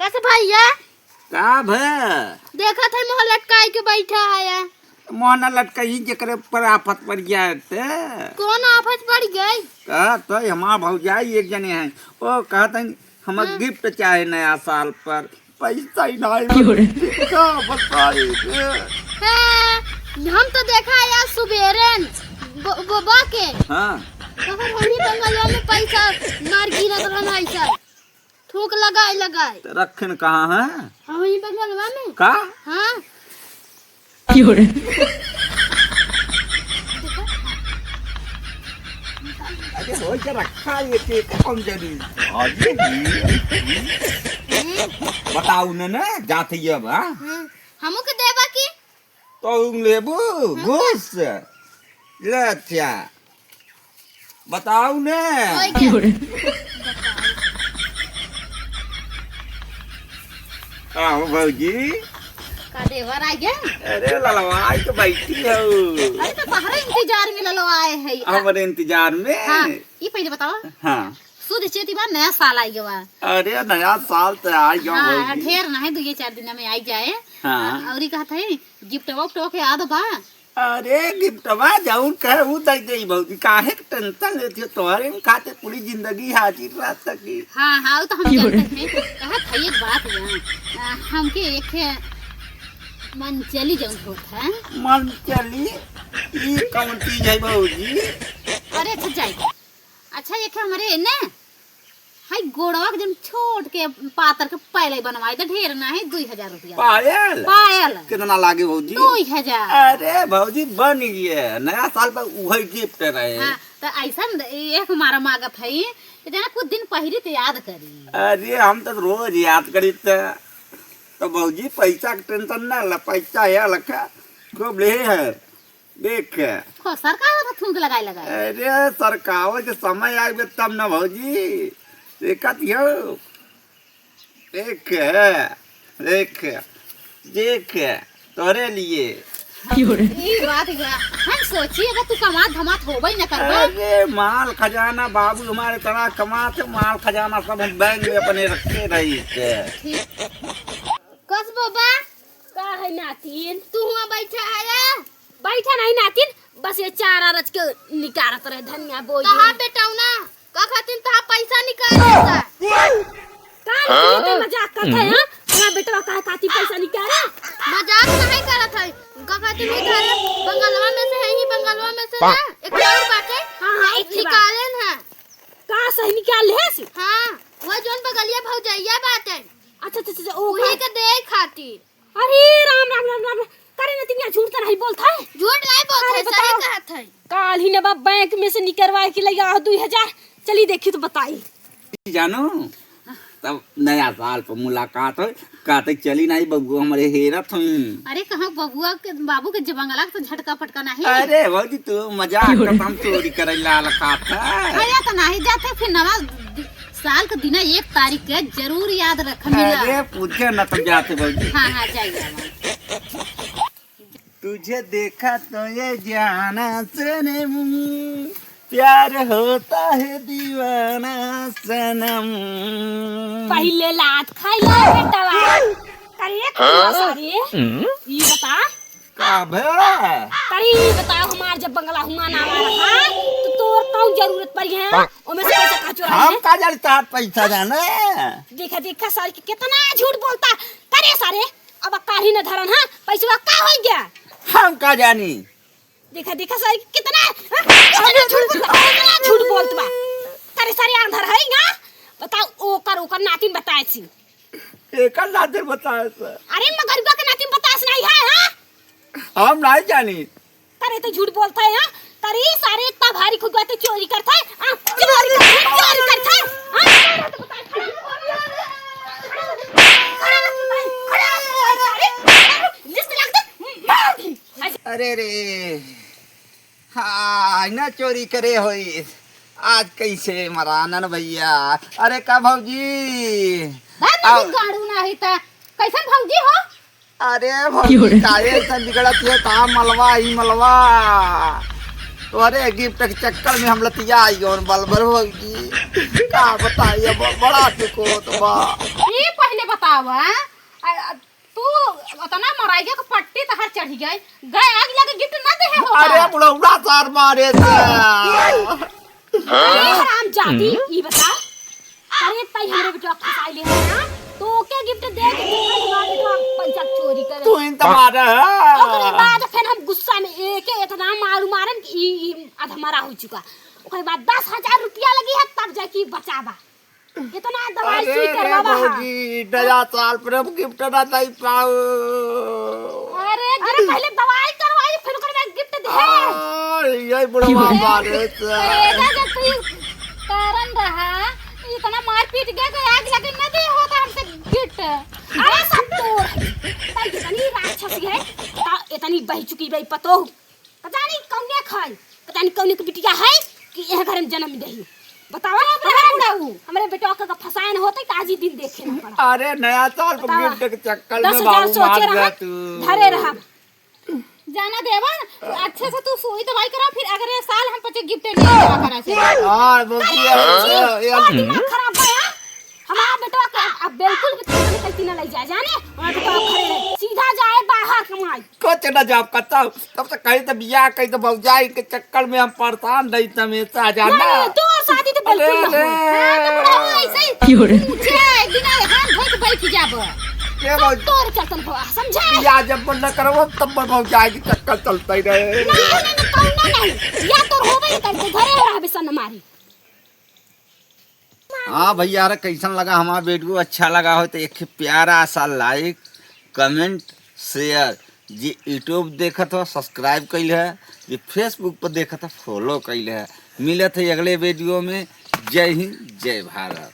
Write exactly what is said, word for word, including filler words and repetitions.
कैसे भैया? का भे? देखत है मुँह लटकाई के बैठा है। मुँह न लटकाई, जेकरे ऊपर आफत पड़ जाए ते। कौन आफत पड़ गई? कहत है, हमार भौजाई एक जने हैं, वो कहत हैं, "हमें हाँ। गिफ्ट चाहे नया साल पर, पैसा ही नहीं।" क्यों रे? का बताई रे? हाँ, हम तो देखा यार सुबेरे न, ब-, बबा के। हाँ। तो फिर वही बंगलिया में पैसा मार गिरत रहन ऐसा। थूक लगाए, लगाए। तो रखन कहाँ है? हाँ, वही बगलवा में। का? हाँ। क्यों रे? अरे, हो के रखा ये के कौन जनी? अरे, ये, ये। बताओ ने, ने, जाते ही अब, हाँ? हाँ, हमू के देबा की? तो तुम लेबू? हाँ। घूस? ले अच्छा। बताओ ने। ओए के? का हो भौजी? का देवर आ गया? अरे ललवाई तो बैठी हो। अरे तो तहरे इंतजार में ललवाए है। हमरे इंतजार में? हाँ, ये पहले बताओ। हाँ। शुद्ध चेती बा, नया साल आई गवा। अरे नया साल तो आई गवा हाँ, भौजी। ढेर ना है, दो ये चार दिन में आई जाए। हाँ। और ये कहत है, गिफ्टवा उफ्टवा के याद बा? अरे गिफ्टवा जौन कहे उ दे देई भौजी, काहे के टेंशन लेती हो? तोहरे में खाते पूरी जिंदगी हाजिर रह सकी। हाँ, हाँ, वो तो हम जानते हैं। कहत है एक बात जान, आ, हमके एक है मनचली जौन होत है। मनचली? ई कौन चीज है भौजी? अरे अच्छा जाए। अच्छा, एक हमरे ने, हाय गोड़वा के जन छोट के पातर के पायल बनवाई दे, ढेर ना है, दुई हजार रुपया। पायल? पायल। कितना लागे भौजी? दुई हजार। अरे भौजी, बन गए, नया साल पर उहे गिफ्ट रहे। हाँ, तो ऐसा न एक मारा मागत है कि जना कुछ दिन पहिरी तो याद करी। अरे हम तो रोज याद करी त, तो भौजी पैसा के टेंशन ना ला, पैसा है लखा, खूब ले है। देख। खो सरकावत है थूक लगाए लगाए। अरे सरकावे के समय आइबे तब न भौजी। देखत हो। देख, देख, देख, तोरे लिए। ई बात बा। हम सोची अगर तू कमात धमात होबे न करबा। अरे माल खजाना बाबू हमारे इतना कमात है, माल खजाना सब हम बैंक में अपने रखे रही थे। ठीक। कस बाबा। का है नातिन? तू हुआ बैठा है या? बैठा नहीं नातिन, बस ये चारा रच के निकारत रहे, धनिया बोई कहाँ दे। बेटौना? का खातिर तहा पैसा निकाले का? का नातिन, ते मजाक करत है, हाँ? हमार बेटवा काहे खातिर पैसा निकाले? मजाक नहीं करत है। का खातिर उधारे बंगलवा में से है, ही बंगलवा में से ना, एक और बाटे, हाँ, हाँ, एक ठे बा। निकाले ना। का सही निकाल ले से? हाँ, वो जोन बगलिया भौजैया बाटे। अच्छा, अच्छा, अच्छा, ओ उही का? के दे खातिर। अरे राम, राम, राम, राम। करे नतिनिया झूठ तो नहीं बोलत है? झूठ नहीं बोलत अरे है, सही बताओ। कहत है। काल ही न बा बैंक में से निकरवाए के लइया दुई हजार। चली देखी तो बताई। जानो, तब नया साल पर मुलाकात हो, कहते चली नहीं बबुआ हमरे हेरत हई। अरे कहाँ बबुआ के, बाबू के जबंगला के तो झटका पटका नहीं। अरे भौजी तू मजाक करत, हम चोरी करे लाल खात है। भैया तो नहीं जाते फिर नवा साल के दिना एक तारीख के जरूर याद रख मिला। अरे पूछे न तो जाते भौजी। हाँ, हाँ, जाइए। तुझे देखा तो ये जाना सनम, प्यार होता है दीवाना सनम। पहिले लात खाई ला बेटवा। अरे एक हाँ? सारी, हम्म? ई बता, का भे? अरे ई बताओ, हमार जब बंगला हुआ ना रहा, तो तोर कौन जरूरत पड़ी है? ओमे से पैसा कहाँ चुराई हम है? का जानी तोहार पैसा जाने? देखा, देखा, सारी के कितना झूठ बोलता। करे सारे, अब काढ़ी न धरन, हाँ? पैसवा का हो गया? हम का जानी? देखा, देखा, सारी के कितना, हाँ? कितना झूठ बोलता, कितना झूठ बोलत बा। करे सारे आंधर है, हाँ? बताओ, ओकर, ओकर नातिन बताए सी। एकर नाते बताए से। अरे मगरुआ के नाते बतास नहीं है, हाँ? हम नहीं जानी। तरे तो झूठ बोलत है, हाँ? तरे सारे इतना भारी खुद बातें चोरी करत है, हाँ? चोरी करत है, चोरी करत है, हाँ? खड़ा रह, खड़ा रह, खड़ा रह, खड़ा रह, खड़ा रह, खड़ा रह, खड़ा रह, खड़ा रह, खड़ा रह, खड़ा रह। अरे रे। हाँ, ना चोरी करे होई। आज कैसे मरानन भैया। अरे का भौजी? बा आओ। नहीं गाड़ू नाही त कैसन भौजी हो? अरे भौजी, काहे ऐसा बिगड़त है? ता मलवा ही मलवा। तोहरे गिफ्ट के चक्कर में हम लतिया आई और बलबर भौजी। का बताई अब, बड़ा दुख होत बा। ई पहले बता। आवा, आ, आ, तू उतना मराइया के पट्टी तहर चढ़ी गई, गए आग लगे गिफ्ट ना देहे हो अरे का? बुढ़ौला सार मारे से। अरे हराम जादी, ई बता, अरे तई हमरे बेटवा फंसाई ले है ना, तो ओके गिफ्ट दे के तू हमारे बेटवा पैसा चोरी करे। तू ही तो मारे है। ओकरे बाद फिर हम गुस्सा में एके इतना मारू मारन कि ई, ई अधमरा हो चुका। ओकरे बाद दस हजार रुपया लगी है तब जाके बचाबा। इतना दवाई अरे सुई रे करवावा है। भौजी, नया साल पर हम गिफ्ट ना दे पाओ। अरे अरे गिफ्ट पहले दवाई करवाई फिर ओकरे बाद गिफ्ट दे। आ, यही बुढ़वा मारे से। करेजा जब तू कारण रहा, इतना मारपीट के गए आग लगे न दे होता हमसे गिफ्ट। अरे सब तो भाई इतनी राक्षसी है, ता-, इतनी बह चुकी भाई पतोह। पता नहीं कौने खाई, पता नहीं कौने के बिटिया है कि यह घर में जन्म दही। बतावा चुप रहा बुढ़ऊ। हमरे बेटवा का फसाए न होते तो आज ही दिन देखे ना पड़ा। अरे नया साल को बतावा। गिफ्ट के चक्कर में दस हजार बाबू सोचे मार रहा, गया तू। धरे रहा। जाना देवर, अच्छे से तू सुई दवाई करा, फिर अगले साल हम पचे गिफ्ट ले लेवा करा से। हाँ, बोलती है, अरे, ये, ये और दिमाग खराब है, हाँ? हमारा बेटवा के अब, अब बिल्कुल भी तुमने कहीं ना ले जाए, जाने? हमारा बेटवा घरे रहे, सीधा जाए बाहर कमाई। कुछ ना जाब कतौ, तब से कहीं तो बियाह, कहीं तो भौजाई के चक्कर में हम परेशान रही हमेशा, जाना? नहीं, तोर शादी तो बिल्कुल अरे, ना हो। अरे। हाँ, तो बुढ़ाऊ ऐसे ही क्यों रे? पूछे, एक दिन हाथ धो के बैठ जाब। ये सब भौ- तोर चलतन हो, समझे? बियाह जब बंद करबो, तब भौजाई के चक्कर चलते रहे। नहीं, नहीं, नहीं, कौनो नहीं। या तोर होबे नहीं करते, घरे रहबे सन मारी। हाँ भैया, अरे कैसन लगा हमारा वीडियो? अच्छा लगा हो तो एक प्यारा सा like, comment, share। जे YouTube देखत हो subscribe कइल है, जे Facebook पर देखत हो follow कइल है। मिलत है अगले वीडियो में। जय हिंद, जय भारत।